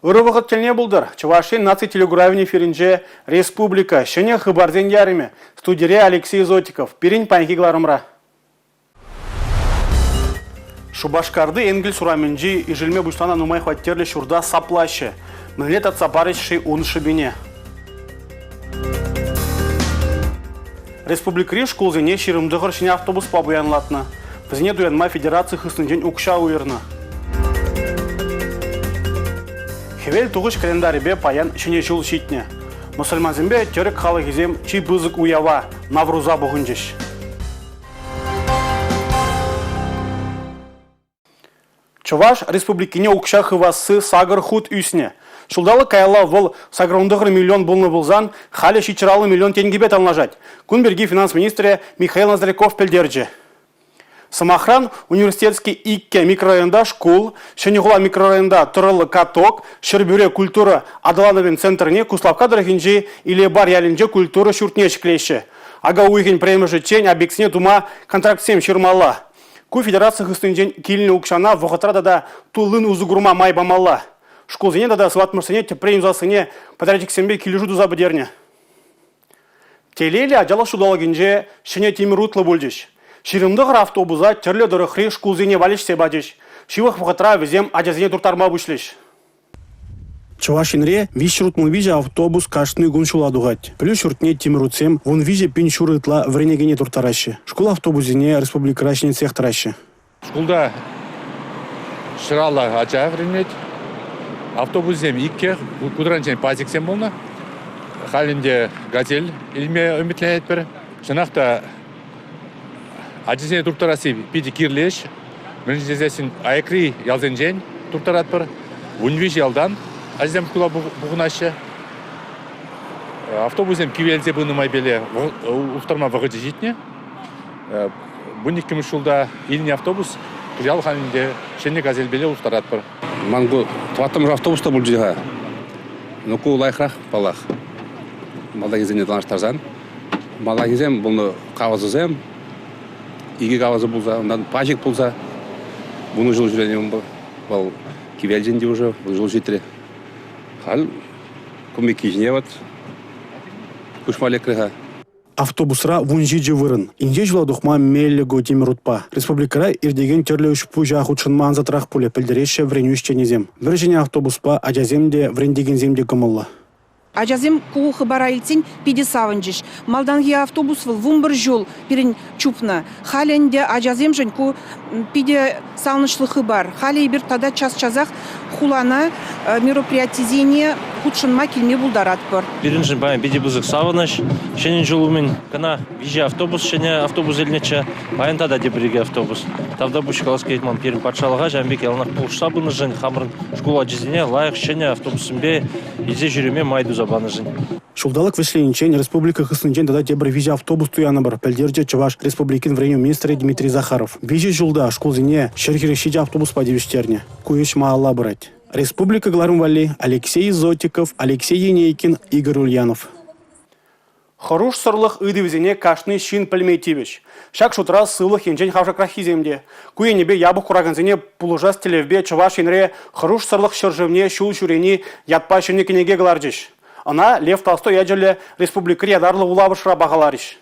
Ырӑ вӑхӑт тӗлне пултӑр. Чӑваш Ен наци телекуравӗн эфирӗнче «Республика. Ҫӗнӗ хыпарсен ярӑмӗ». Студире Алексей Зотиков. Пирӗн паянхи кӑларӑмра. Шупашкарти Энгельс урамӗнчи ишӗлме пуҫланӑ нумай хваттерлӗ ҫурта саплаҫҫӗ. Мӗнле татса парӗҫ-ши ун шӑпине? Республикӑри шкулсене 29 ҫӗнӗ автобуспа пуянлатнӑ. Вӗсене туянма федераци хыснинчен укҫа уйӑрнӑ. Хӗвел тухӑҫ календарӗпе паян Ҫӗнӗ ҫул ҫитнӗ. Мӑсӑльмансемпе тӗрӗк халӑхӗсем чи пысӑк уява Навруза пухӑнчӗҫ. Чӑваш Республикине укҫа хывасси сакӑр хут ӳснӗ. Ҫулталӑк каялла вӑл 89 миллион пулнӑ пулсан, халӗ 750 миллион тенкӗпе танлашать. Кун пирки финанс министрӗ Михаил Ноздряков пӗлтерчӗ. Сӑмахран, Университетский иккӗ микрорайонта шкул, Ҫӗнӗ хула микрорайонта тӑрӑллӑ каток, Ҫӗрпӳре культура аталанӑвӗн центрне Куславкка тӑрӑхӗнчи Илепар ялӗнче культура ҫуртне ҫӗклеҫҫӗ. Ака уйӑхӗн пӗрремӗшӗччен объектсене тума контрактсем ҫырмалла. Ку федераци хыснинчен килнӗ укҫана вӑхӑтра тата туллин усӑ курма май памалла. Шкулсене тата сыватмӑшсене тӗпрен юсассине подрядчиксемпе килӗшӳ туса пӗтернӗ. Телейлӗ ачалӑх ҫулталӑкӗнче ҫӗнӗ тимӗр утлӑ пулчӗҫ. 29 автобуса тӗрлӗ тӑрӑхри шкулсене валеҫсе пачӗҫ. Ҫывӑх вӑхӑтра вӗсем ачасене турттарма пуҫлӗҫ. Чӑваш Енре 363 автобус кашни кун ҫула тухать. Пӗлӳ ҫуртне тимӗр утсем 13 пин ҫурӑ ытла вӗренекене турттараҫҫӗ. Шкул автобусӗсене республикӑра ҫӗнетсех тӑраҫҫӗ. Шкулта ҫӑраллӑ ача вӗренет. Автобуссем иккӗ, кутранчен пазиксем пулнӑ. Халь ӗнтӗ «Газель» илме ӗмӗтленетпӗр. Чӑнах та ачасене турттарасси питӗ кирлӗ ӗҫ. Мӗншӗн тесессӗн аякри ялсенчен турттаратпӑр. 13 ялтан ачасем шкула пухӑнаҫҫӗ. Автобуссем кивелсе пынӑ майпеле улӑштарма вӑхӑчӗ ҫитнӗ. 12-мӗш ҫулта илнӗ автобус кӑҫал халь ӗнтӗ ҫӗнӗ «Газельпеле» улӑштаратпӑр. Ман ку тӑваттӑмӗш автобус та пулчӗ-ха. Но ку лайӑхрах, паллах. Малтанхисене танлаштарсан. Малтанхисем пулнӑ кавасӑсем, икӗ кавасӑ пулса, унтан паҫик пулса вунӑ ҫул ҫӳренӗ унпа. Вӑл кивелчӗ ӗнтӗ уже, вун ҫул ҫитрӗ. Халь кумикки ҫине вот куҫма лекрӗ-ха. Автобусра 17 вырӑн. Инҫе ҫула тухма меллӗ ку тимӗр утпа. Республикӑра иртекен тӗрлӗ ӗҫ-пуҫа хутшӑнма ансатрах пулӗ, пӗлтереҫҫӗ вӗренӳ ӗҫченӗсем. Вӗр ҫӗнӗ автобуспа ачасем те, вӗрентекенсем те кӑмӑллӑ. Ачасем ку хыпара илтсен питӗ савӑнчӗҫ. Малтанхи автобус вӑл 11 ҫул пирӗн чупнӑ. Халӗ ӗнтӗ ачасемшӗн ку питӗ савӑнӑҫлӑ хыпар. Халӗ эпир тата час-часах хулана мероприятисене хутшӑнма килме пултаратпӑр. Пирӗншӗн паян питӗ пысӑк савӑнӑҫ. Ҫӗнӗ ҫул умӗн кӑна виҫӗ автобус ҫӗнӗ автобус илнӗччӗ. Паян тата тепӗр икӗ автобус. Тавтапуҫ калас килет ман пирӗн патшалӑха ҫавӑн пек яланах пулӑшса пынӑшӑн, хамӑрӑн шкул ачисене лайӑх ҫӗнӗ автобуссемпе илсе ҫӳреме май туса панӑшӑн. Ҫулталӑк вӗҫлениччен республика хыснинчен тата тепӗр виҫӗ автобус туянӑпӑр, пӗлтерчӗ Чӑваш Республикин вӗренӳ министрӗ Дмитрий Захаров. Виҫӗ ҫулта шкулсене 147 автобуспа тивӗҫтернӗ. Ку ӗҫ малалла пырать. Республика кӑларӑм валли Алексей Зотиков, Алексей Енейкин, Игорь Ульянов. Хӑрушсӑрлӑх ыйтӑвӗсене кашни ҫын пӗлме тивӗҫ. Ҫак шутра сывлӑх енчен хавшакраххисем те. Ку енӗпе япӑх куракансене пулӑшас тӗллевпе Чӑваш Енре Хӑрушсӑрлӑх ҫӗршывне ҫул ҫӳрени ятпа ҫӗнӗ кӗнеке кӑларчӗҫ. Ӑна Лев Толстой ячӗллӗ республикӑри ятарлӑ вулавӑшра пахаларӗҫ.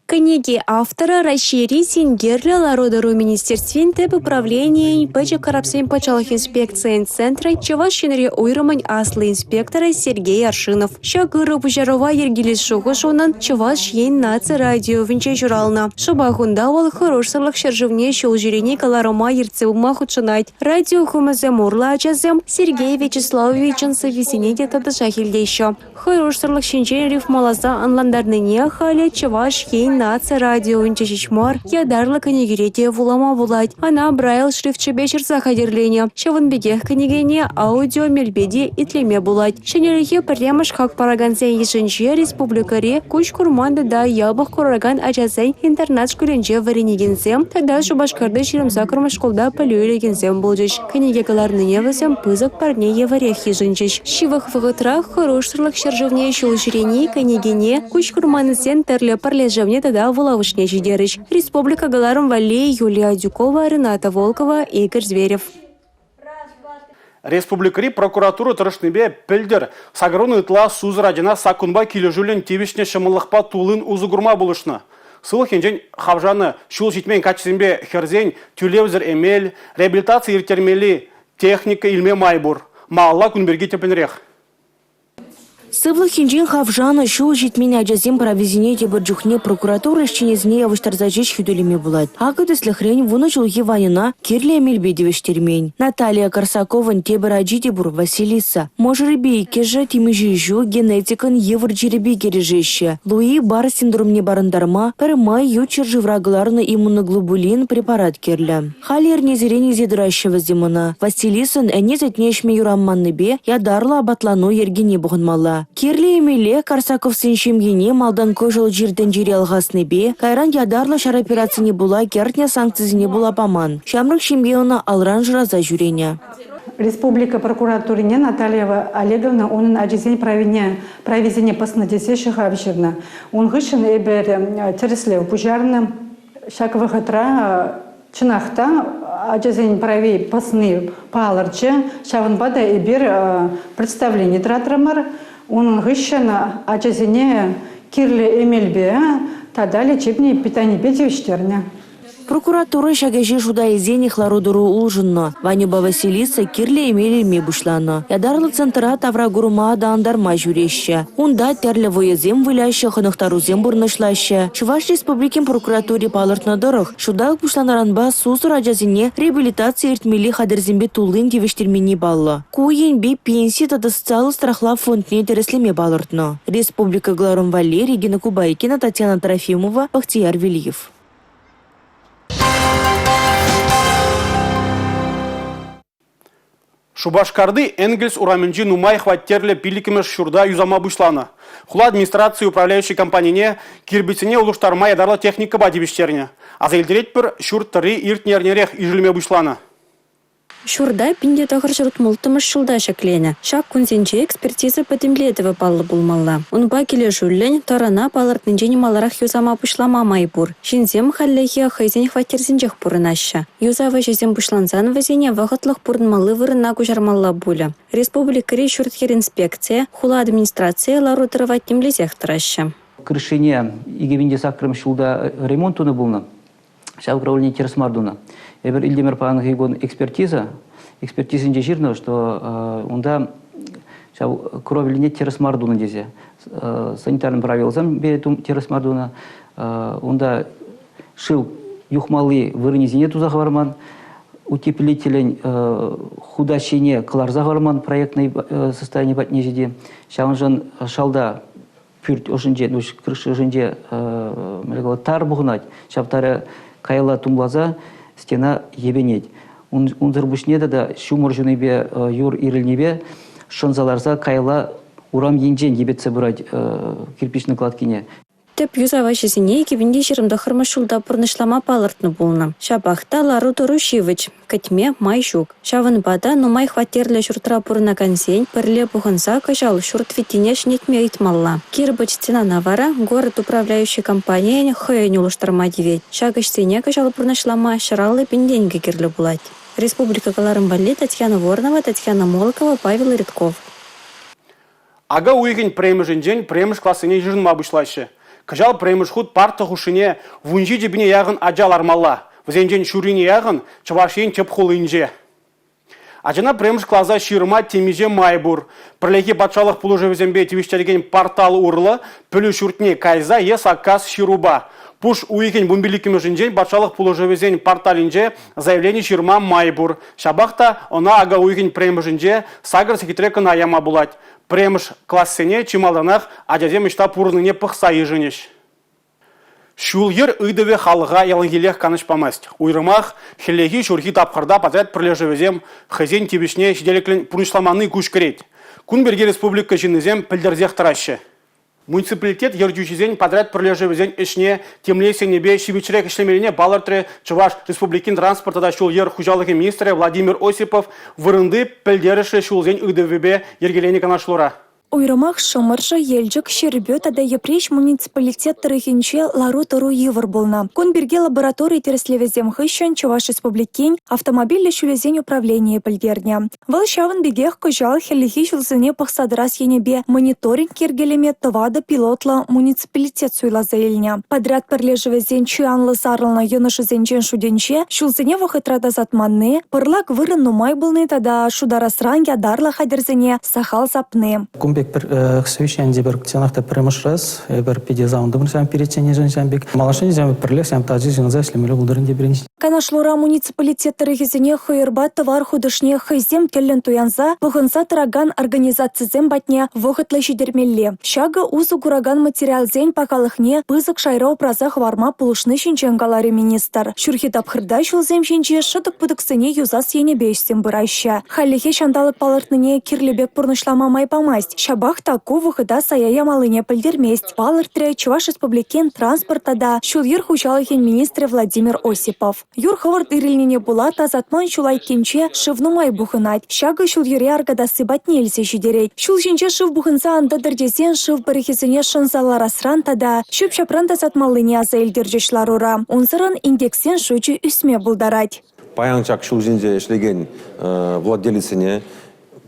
Кӗнеке авторӗ Раҫҫейри синкерлӗ лару-тӑру министерствин тӗп управленийӗн пӗчӗк карапсен патшалӑх инспекцийӗн центрӗн Чӑваш Енри уйрӑмӗн аслӑ инспекторӗ Сергей Аршинов. Ҫак ырӑ пуҫарӑва йӗркелес шухӑш унӑн Чӑваш Ен наци радиовӗнче ҫуралнӑ. Шӑпах унта вӑл хӑрушсӑрлӑх ҫӗршывне ҫул ҫӳрени кӑларӑма ертсе пыма хутшӑнать. Радио хумӗсем урлӑ ачасем Сергей Вячеславовичӑн сӑввисене те тӑтӑшах илтеҫҫӗ. Хӑрушсӑрлӑх ҫинчен рифмӑласа ӑнлантарнине халӗ Чӑваш Ен наци радиовӗнче ҫеҫ мар, ятарлӑ кӗнекере те вулама пулать. Ӑна Брайл шрифчӗпе ҫырса хатӗрленӗ. Ҫавӑн пекех кӗнекене аудио мелпе те итлеме пулать. Ҫӗнӗлӗхе пӗрремӗш хак паракансен йышӗнче республикӑри куҫ курман тата япӑх куракан ачасен интернат шкулӗнче вӗренекенсем тата Шупашкарти 28-мӗш шкулта пӗлӳ илекенсем пулчӗҫ. Кӗнеке кӑларнине вӗсем пысӑк парне евӗрех йышӑнчӗҫ. Ҫывӑх вӑхӑтрах хӑрушсӑрлӑх ҫӗршывне ҫул ҫӳрени кӗнекене куҫ курманнисен тӗрлӗ пӗрлешӗвне тата вулавӑшне ҫитерӗҫ. Республика кӑларӑм валли Юлия Адюкова, Рената Волкова, Игорь Зверев. Республикӑри прокуратура тӑрӑшнипе пӗлтӗр 80 ытла сусӑр ачана саккунпа килӗшӳллӗн тивӗҫнӗ ҫӑмӑллӑхпа туллин усӑ курма пулӑшнӑ. Сывлӑх енчен хавшанӑ ҫул ҫитмен каччӑсемпе хӗрсен тӳлевсӗр эмел, реабилитаци ирттермелли техника илме май пур. Малалла кун пирки тӗплӗнрех. Сывлӑх енчен хавшанӑ ҫул ҫитмен ачасен прависене тепӗр чухне прокуратура ӗҫченӗсене явӑҫтарса ҫеҫ хӳтӗлеме пулать. Акӑ, тӗслӗхрен, 10 ҫулхи Ваньӑна кирлӗ эмелпе тивӗҫтермен. Наталия Корсаковӑн тепӗр ачи те пур – Василиса. Мӑшӑрӗпе иккӗшӗ темиҫе ҫул генетикӑн йывӑр чирӗпе кӗрешеҫҫӗ. Луи-Бар синдромне парӑнтарма пӗрмай ют ҫӗршывра кӑларнӑ иммуноглобулин препарат кирлӗ. Халӗ эрнесерен илсе тӑраҫҫӗ вӗсем ӑна. Василисӑн ӗне сӗтне ӗҫме юраманнипе ятарлӑ апатлану йӗркине пӑхӑнмалла. Кирлӗ эмеле Карсаковсен ҫемйине малтан кӑшӑл чир тӗнчере алхаснипе, кайран ятарлӑ ҫар операцине пула кӗртнӗ санкцисене пула паман. Ҫамрӑк ҫемье ӑна алран шыраса ҫӳренӗ. Республика прокуратурине Наталья Олеговна унӑн ачисен правине прависене пӑснӑ тесе ҫӑхав ҫырнӑ. Ун хыҫҫӑн эпир тӗрӗслев пуҫарнӑ. Ҫак вӑхӑтра чӑнах та ачасен прави пӑсни палӑрчӗ. Ҫавӑнпа та эпир представлени тӑратрӑмӑр. Унӑн хыҫҫӑн ачасене кирлӗ эмелпе тата лечебный питанипе тивӗҫтернӗ. Прокуратура ҫак ӗҫе шута илсенех лару-тӑру улшӑннӑ. Ваньӑпа Василиса кирлӗ эмел илме пуҫланӑ. Ятарлӑ центра тавра курӑма аталантарма ҫӳреҫҫӗ. Унта тӗрлӗ вӑйӑсем выляҫҫӗ, хӑнӑхтарусем пурнӑҫлаҫҫӗ. Чӑваш Республикин прокуратури палӑртнӑ тӑрӑх, ҫулталӑк пуҫланнӑранпа сусӑр ачасене реабилитаци иртмелли хатӗрсемпе туллин тивӗҫтерменни паллӑ. Ку енпе пенси тата социаллӑ страхлав фондне тӗрӗслеме палӑртнӑ. Республика кӑларӑм валли Регина Кубайкина, Татьяна Трофимова, Бахтияр Велиев. Шупашкарти Энгельс урамӗнчи нумай хваттерлӗ пиллӗкмӗш ҫурта юсама пуҫланӑ. Хула администрацийӗ управляющи компанине кирпӗчсене улӑштарма ятарлӑ техникӑпа тивӗҫтернӗ. Аса илтеретпӗр, ҫурт тӑрри иртнӗ эрнерех ишӗлме пуҫланӑ. Ҫурта 1960-мӗш ҫулта ҫӗкленӗ. Ҫак кунсенче экспертиза пӗтӗмлетӗвӗ паллӑ пулмалла. Унпа килӗшӳллӗн тӑрӑна палӑртнинчен маларах юсама пуҫлама май пур. Ҫынсем хальлӗхе хӑйсен хваттерсенчех пурӑнаҫҫӗ. Юсав ӗҫӗсем пуҫлансан вӗсене вӑхӑтлӑх пурӑнмалли вырӑна куҫармалла пулӗ. Республикӑри ҫурт-йӗр инспекцийӗ, хула администрацийӗ лару-тӑрӑва тимлесех тӑраҫҫӗ. Крышине 2008 ҫулта ремонт тунӑ пулнӑ. Ҫав управлени тӗрӗс мар тунӑ. Эпир илтӗмӗр паянхи кун экспертиза. Экспертизинче ҫырнӑ, что унта ҫав кровельне тӗрӗс мар тунӑ тесе. Санитарный правилӑсем тӗрӗс мар тунӑ. Унта шыв юхмалли вырӑнӗсене туса хӑварман, утеплителӗн хутаҫҫине кӑларса хӑварман проектный состояние патне ҫити. Ҫавӑншӑн шалта пӳрт ӑшӗнче, ну, крыша ӑшӗнче тар пухӑнать. Ҫав тарӗ каялла тумласа стена йӗпенет. Унсӑр пуҫне тата ҫумӑр ҫунипе, юр ирӗлнипе шӑнса ларса каялла урам енчен йӗпетсе пырать кирпӗч накладкине. Тӗп юсав ӗҫӗсене 2029-мӗш ҫулта пурнӑҫлама палӑртнӑ пулнӑ. Ҫапах та лару-тӑру ҫивӗч, кӗтме май ҫук. Ҫавӑнпа та нумай хваттерлӗ ҫуртра пурӑнакансен пӗрле пухӑнса кӑҫал ҫурт виттине ҫӗнетме ыйтмалла. Кирпӗч стенана вара город управляющи компанийӗн хӑйӗн улӑштарма тивет. Ҫак ӗҫсене кӑҫал пурнӑҫлама 150 пин тенкӗ кирлӗ пулать. Республика кӑларӑм валли Татьяна Воронова, Татьяна Молокова, Павел Редков. Ака уйӑхӗн пӗрремӗшӗнчен пӗрремӗш классене йышӑнма пуҫлаҫҫӗ. Кӑҫал пӗрремӗш хут парта хушшине 17 пине яхӑн ача лармалла. Вӗсенчен ҫуррине яхӑн Чӑваш Ен тӗп хулинче. Ачана пӗрремӗш класа ҫырма темиҫе май пур. Пӗрлехи патшалӑх пулӑшӑвӗсемпе тивӗҫтерекен портал урлӑ пӗлӳ ҫуртне кайса е саккас ҫырупа. Пуш уйӑхӗн вунпиллӗкмӗшӗнчен патшалӑх пулӑшӑвӗсен порталӗнче заявлени ҫырма май пур. Ҫапах та ӑна ака уйӑхӗн пӗрремӗшӗнче сакӑр сехетре кӑна яма пулать. Пӗрремӗш классене чи малтанах ачасем ӑҫта пурӑннине пӑхса йышӑнӗҫ. Ҫул-йӗр ыйтӑвӗ халӑха яланхиллех канӑҫ памасть. Уйрӑмах хӗллехи-ҫурхи тапхӑрта подряд пӗрлешӗвӗсем хӑйсен тивӗҫне ҫителӗклӗн пурнӑҫламанни куҫ кӗрет. Кун пирки республика ҫыннисем пӗлтерсех тӑраҫҫӗ. Муниципалитет ертӳҫисен подряд пӗрлешӗвӗсен ӗҫне темле сӗнӳпе ҫивӗчрех ӗҫлемеллине палӑртрӗ Чӑваш Республикин транспорт тата ҫул-йӗр хуҫалӑхӗн министрӗ Владимир Осипов вырӑнти пӗлтерӗшлӗ ҫулсен ыйтӑвӗпе йӗркеленӗ канашлура. Уйрӑмах Шӑмӑршӑ, Елчӗк, Ҫӗрпӳ тата Йӗпреҫ муниципалитет тӑрӑхӗнче лару-тӑру йывӑр пулнӑ. Кун пирки лаборатори тӗрӗслевӗсем хыҫҫӑн Чӑваш Республикин автомобильлӗ ҫулӗсен управленийӗ пӗлтернӗ. Вӑл ҫавӑн пекех кӑҫал хӗллехи ҫулсене пӑхса тӑрас енӗпе мониторинг йӗркелеме 4 пилотлӑ муниципалитет суйласа илнӗ. Подряд пӗрлешӗвӗсен чи анлӑ сарӑлнӑ йӑнӑшӗсенчен шутӗнче ҫулсене вӑхӑтра тасатманни, пӑрлак вырӑн нумай пулни тата шутарасран ятарлӑ хатӗрсене сахал сапни. Кун пек пӗр совещани пӗр чӑнах та пӗрремӗш раз эпир питӗ савӑнтӑмӑр ҫавӑн пире чӗннӗшӗн ҫавӑн пек. Малашне те пӗрлех ҫавӑн тачӑ ҫыхӑнса ӗҫлемелле пултӑр ӗнтӗ пирӗн. Канашлура муниципалитет тӑрӑхӗсене хӑйӑрпа тӑвар хутӑшне хӑйсем тӗллӗн туянса, пӑхӑнса тӑракан организацисем патне вӑхӑтлӑ ҫитермелле. Ҫакӑ усӑ куракан материалсен пахалӑхне пысӑк шайра упраса хӑварма пулӑшни ҫинчен каларӗ министр. Ҫурхи тапхӑрта ҫулсем ҫинчи шӑтӑк-путӑксене юсас енӗпе ӗҫсем пыраҫҫӗ. Хальлӗхе ҫанталӑк палӑртнине кирлӗ пек пурнӑҫлама май памасть, ҫапах та ку вӑхӑта сая ямаллине пӗлтермест. Палӑртрӗ Чӑваш Республикин транспорт тата ҫул-йӗр хуҫалӑхӗн министрӗ Владимир Осипов. Юр хӑвӑрт ирӗлнине пула тасатман ҫул айккинче шыв нумай пухӑнать. Ҫакӑ ҫул-йӗре аркатасси патне илсе ҫитерет. Ҫул ҫинче шыв пухӑнса ан тӑтӑр тесен шыв пӑрӑхӗсене шӑнса ларасран тата ҫӳп-ҫапран тасатмаллине аса илтерчӗҫ ларура. Унсӑрӑн инкексен шучӗ ӳсме пултарать. Паян ҫак ҫул ҫинче ӗҫлекен владелецсене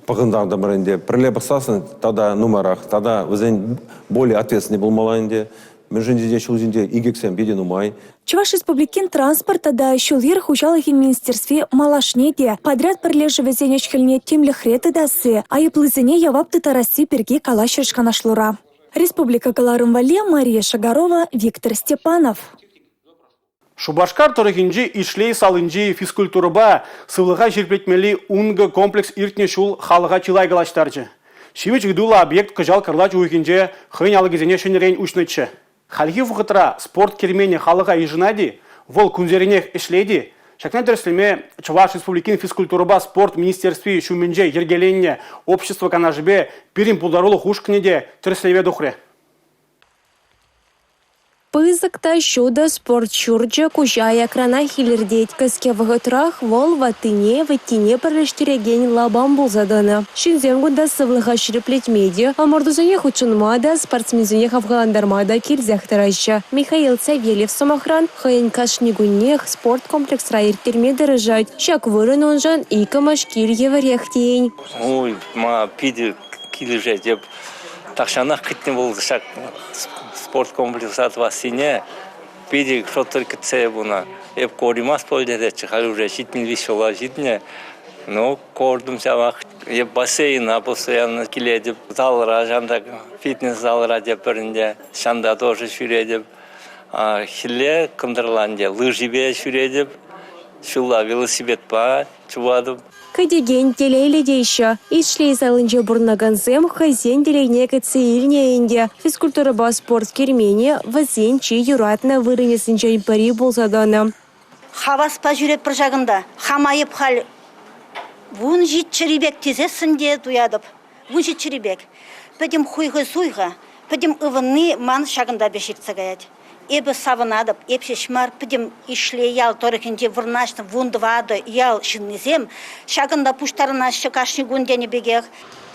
пӑхӑнтартӑмӑр ӗнтӗ. Пӗрле пӑхсассӑн тата нумайрах, тата вӗсен более ответственный пулмалла ӗнтӗ. Мӗншӗн тесен ҫул ҫинче инкексем питӗ нумай. Чӑваш Республикин транспорт тата ҫул-йӗр хуҫалӑхӗн министерстви малашне те подряд пӗрлешӗвӗсен ӗҫ-хӗлне тимлӗхре тытасси, айӑплисене явап тыттарасси пирки калаҫрӗҫ канашлура. Республика кӑларӑм валли Мария Шагарова, Виктор Степанов. Шупашкар тӑрӑхӗнчи Ишлей салинчи физкультурӑпа сывлӑха ҫирӗплетмелли «Ункӑ» комплекс иртнӗ ҫул халӑха чылай калаҫтарчӗ. Ҫивӗч ыйтуллӑ объект кӑҫал кӑрлач уйӑхӗнче хӑйӗн алӑкӗсене ҫӗнӗрен уҫнӑччӗ. Хальхи вӑхӑтра спорт керменӗ халӑха йышӑнать-и, вӑл кунсеренех ӗҫлет-и? Ҫакна тӗрӗслеме Чӑваш Республикин физкультурӑпа спорт министерстви ҫумӗнче йӗркеленнӗ общество канашӗпе пирӗн пултарулӑх ушкӑнӗ те тӗрӗслеве тухрӗ. Пысӑк та ҫутӑ спорт ҫурчӗ куҫа аякранах илӗртет. Кӗске вӑхӑтрах вӑл ваттине, вӗттине пӗрлештерекен лапам пулса тӑнӑ. Ҫынсем кунта сывлӑха ҫирӗплетме те, ӑмӑртусене хутшӑнма та, спортсменсене хавхалантарма та килсех тӑраҫҫӗ. Михаил Савельев, сӑмахран, хӑйӗн кашни куннех спорт комплексра ирттерме тӑрӑшать. Ҫак вырӑн уншӑн иккӗмӗш кил евӗрех тейӗн. Ой, мана питӗ килӗшет. Эп тахҫанах кӗтнӗ вӑл ҫак спорт комплекса тӑвассине. Питӗ шутсӑр кӗтсе пынӑ. Эп кураймасть пуль тесеччӗ, халь уже 75 ҫула ҫитнӗ. Ну, куртӑм ҫавах. Эп бассейна постоянно килетӗп. Залра ҫанта, фитнес-залра тепӗр ӗнтӗ. Ҫанта тоже ҫӳретӗп. Хӗлле кӑнтӑрла ӗнтӗ лыжипе ҫӳретӗп. Ҫулла велосипедпа чупатӑп. Кӗтекен телейлӗ теҫҫӗ. Ишлей салинче пурӑнакансем хӑйсен телейне кӗтсе илнӗ ӗнтӗ. Физкультурӑпа спорт керменӗ вӗсен чи юратнӑ вырӑнӗсенчен пӗри пулса тӑнӑ. Хаваспа ҫӳретпӗр ҫакӑнта. Хама эп халь 17-ри пек тесессӗн те туятӑп. 17-ри пек. Пӗтӗм хуйхӑ-суйхӑ, пӗтӗм ывӑнни ман ҫакӑнта пек ҫыртса каять. Эпӗ савӑнатӑп, эп ҫеҫ мар, пӗтӗм Ишлей ял тӑрӑхӗнче вырнаҫнӑ 14 ял ҫыннисем ҫакӑнта пуҫтарӑнаҫҫӗ кашни кун тенӗ пекех.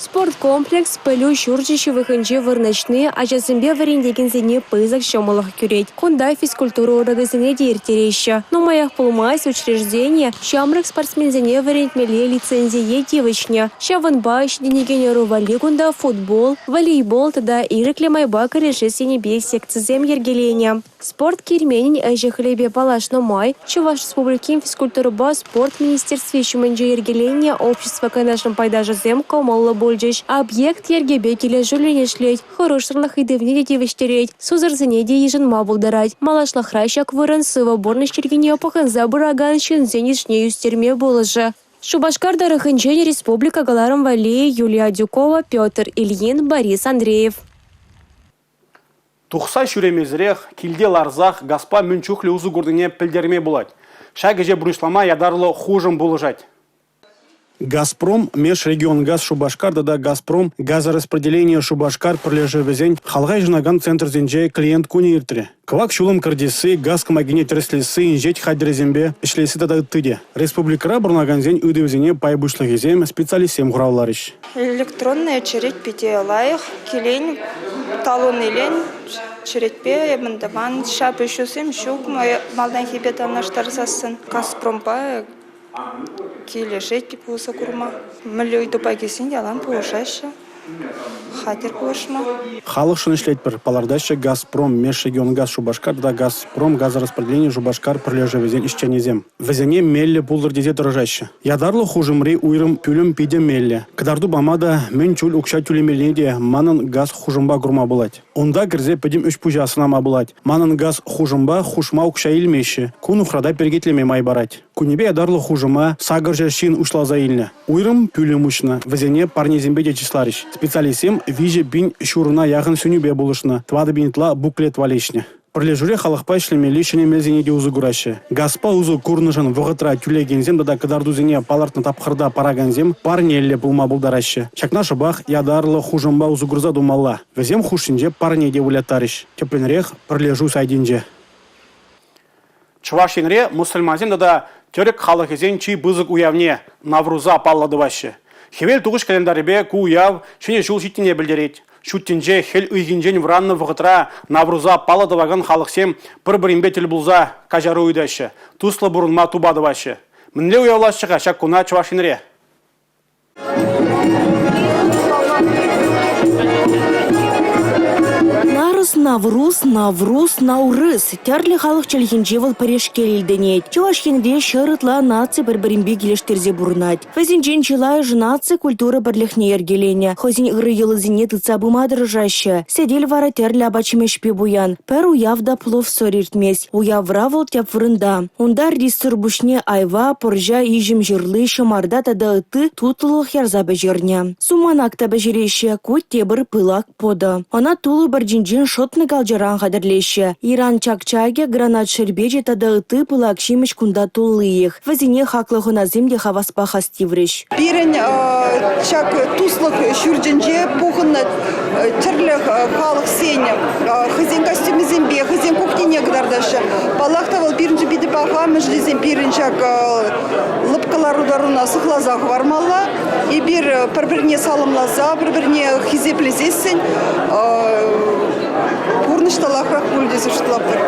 Спорткомплекс пӗлӳ ҫурчӗ ҫывӑхӗнче вырнаҫни ачасемпе вӗрентекенсене пысӑк ҫӑмӑллӑх кӳрет. Кунта физкультура урокӗсене те ирттереҫҫӗ. Нумаях пулмасть учреждени ҫамрӑк спортсменсене вӗрентмелли лицензие тивӗҫнӗ. Ҫавӑнпа ҫитӗнекен ӑру валли кунта футбол, волейбол тата ирӗклӗ майпа кӗрешес енӗпе секцисем йӗркеленӗ. Спорт керменӗн ӗҫӗ-хӗлӗпе паллашнӑ май Чӑваш Республикин физкультурӑпа спорт министерстви ҫумӗнче йӗркеленнӗ общество канашӗн пайташӗсем кӑмӑллӑ пулчӗҫ. Объект йӗркепе килӗшӳллӗн ӗҫлет, хӑрушсӑрлӑх ыйтӑвне те тивӗҫтерет, сусӑрсене те йышӑнма пултарать. Малашлӑхра ҫак вырӑн сывӑ пурнӑҫ йӗркине пӑхӑнса пыракан ҫынсен йышне ӳстерме пулӑшӗ. Шупашкар тӑрӑхӗнчен республика кӑларӑм валли Юлия Адюкова, Петр Ильин, Борис Андреев. Тухса ҫӳремесӗрех, килте ларсах газпа мӗн чухлӗ усӑ курнине пӗлтерме пулать. Ҫак ӗҫе пурнӑҫлама ятарлӑ хушӑм пулӑшать. «Газпром» Межрегионгаз Шупашкар тата «Газпром» газораспределение Шупашкар пӗрлешӗвӗсен халӑха йышӑнакан центрсенче клиент кунӗ иртрӗ. Кӑвак ҫулӑм кӗртесси, газ кӑмакине тӗрӗслесси, инҫет хатӗрӗсемпе ӗҫлесси тата ытти те. Республикӑра пурӑнакансен ыйтӑвӗсене пай пуҫлӑхӗсем, специалистсем хуравларӗҫ. Электронная черет питӗ лайӑх. Килен, талон илен, черетпе мӗн тӑван ҫапӑҫусем ҫук малтанхипе танлаштарсассӑн. «Газпромпа» килӗшет усӑ курма. Мӗнле ыйтупа килсен ялан пулӑшаҫҫӗ, хатӗр пулӑшма. Халӑхшӑн ӗҫлетпӗр, палӑртаҫҫӗ «Газпром» Межрегионгаз Шупашкар тата «Газпром» газораспределение Шупашкар пӗрлешӗвӗсен ӗҫченӗсем. Вӗсене меллӗ пултӑр тесе тӑрӑшаҫҫӗ. Ятарлӑ хушӑмри уйрӑм пӳлӗм питӗ меллӗ. Кӑтарту пама та, мӗн чуль укҫа тӳлемеллине те «Манӑн газ» хушӑмпа курма пулать. Унта кӗрсе пӗтӗм ӗҫ-пуҫа сӑнама пулать. «Манӑн газ» хушӑмпа хушма укҫа илмеҫҫӗ. Ку нухрата перекетлеме май парать. Кунӗпе ятарлӑ хушӑма 800 ҫын уҫласа илнӗ. Уйрӑм пӳлӗм уҫнӑ. Вӗсене парнесемпе те чысларӗҫ. Специалистсем 3 пин ҫурӑна яхӑн сӗнӳпе пулӑшнӑ, 4 пин ытла буклет валеҫнӗ. Пӗрлешӳре халӑхпа ӗҫлемелли ҫӗнӗ мелсене те усӑ кураҫҫӗ. Газпа усӑ курнӑшӑн вӑхӑтра тӳлекенсем тата кӑтартусене палӑртнӑ тапхӑрта паракансем парнеллӗ пулма пултараҫҫӗ. Ҫакна шӑпах ятарлӑ хушӑмпа усӑ курса тумалла. Вӗсем хушшинче парне те выляттарӗҫ. Тӗплӗнрех пӗрлешӳ сайтӗнче. Чӑваш Енре мӑсӑльмансен тата тӗрӗк халӑхӗсен чи пысӑк уявне Навруза паллӑ тӑваҫҫӗ. Хӗвел тухӑҫ календарӗпе ку уяв Ҫӗнӗ ҫул ҫитнине пӗлтерет. Ҫут тӗнче хӗл ыйхинчен вӑраннӑ вӑхӑтра Навруза паллӑ тӑвакан халӑхсем пӗр-пӗринпе тӗл пулса каҫару ыйтаҫҫӗ, туслӑ пурӑнма тупа тӑваҫҫӗ. Мӗнле уявлаҫҫӗ-ха ҫак куна Чӑваш Енре? Нарӑс, Наврус, Наврус, Наурыз тӗрлӗ халӑх чӗлхинче вӑл пӗрешкел илтӗнет. Чӑваш Енре ҫӗр ытла наци пӗр-пӗринпе килӗштерсе пурӑнать. Вӗсенчен чылайӑшӗ наци культура пӗрлӗхне йӗркеленӗ, хӑйсен ырӑ йӑлисене тытса пыма тӑрӑшаҫҫӗ. Сӗтел вара тӗрлӗ апат-ҫимӗҫпе пуян. Пӗр уяв та пловсӑр иртмест. Уявра вӑл тӗп вырӑнта. Унта риссӑр пуҫне айва, пӑрҫа, иҫӗм ҫырли, ҫӑмарта тата ытти тутлӑлӑх ярса пӗҫернӗ. Суманак та пӗҫереҫҫӗ. Ку тепӗр пылак пӑтӑ. Ӑна тулӑ пӗрчинчен шӑтнӑ калчаран хатӗрлеҫҫӗ. Иран чак-чакӗ, гранат шерпечӗ тата ытти пылак ҫимӗҫ кунта туллиех. Вӗсене хаклӑ хӑнасем те хаваспах астиврӗҫ. Пирӗн ҫак туслӑх ҫуртӗнче пухӑннӑ тӗрлӗ халӑхсен хӑйсен костюмӗсемпе, хӑйсен кухнине кӑтартаҫҫӗ. Паллах та, вӑл пирӗншӗн питӗ паха, мӗншӗн тесен пирӗн ҫак лӑпкӑ лару-тӑруна сыхласа хӑвармалла. Эпир пӗр-пӗрне саламласа, пӗр-пӗрне хисеплесессӗн пурнӑҫ та лайӑхрах пулӗ тесе шутлатпӑр.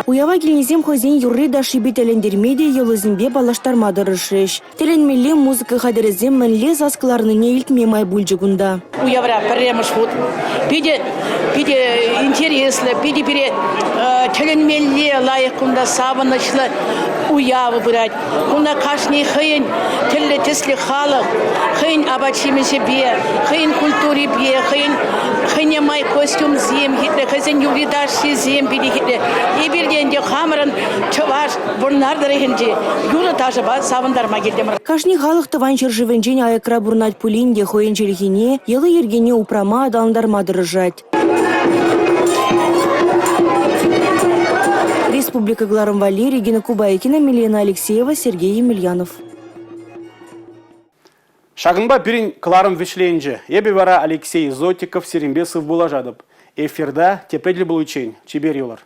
Уява килнисем хӑйсен юрри-ташшипе тӗлӗнтерме те, йӑлисемпе паллаштарма тӑрӑшрӗҫ. Тӗлӗнмелле музыка хатӗрӗсем мӗнле сас кӑларнине илтме май пулчӗ кунта. Уявра пӗрремӗш хут питӗ питӗ интереслӗ, питӗ пире тӗлӗнмелле лайӑх кунта савӑнӑҫлӑ уяв пырать. Кунта кашни хӑйӗн тӗрлӗ тӗслӗ халӑх, хӑйӗн апат-ҫимӗҫӗпе, хӑйӗн культурипе, хӑйӗн хӑйне май костюмсем хитре, хӑйсен юрри-ташшисем питӗ хитре. Эпир те ӗнтӗ хамӑрӑн чӑваш Вӑрнар тӑрӑхӗнчи юрӑ-ташӑпа савӑнтарма килтӗмӗр. Кашни халӑх тӑван ҫӗршывӗнчен аякра пурӑнать пулин те хӑйӗн чӗлхине, йӑли-йӗркине упрама, аталантарма тӑрӑшать. Республика кӑларӑм валли Регина Кубайкина, Милена Алексеева, Сергей Емельянов. Ҫакӑнпа пирӗн кӑларӑм вӗҫленчӗ. Эпӗ вара Алексей Зотиков сирӗнпе сывпуллашатӑп. Эфирта тепре тӗл пуличчен чипер юлӑр.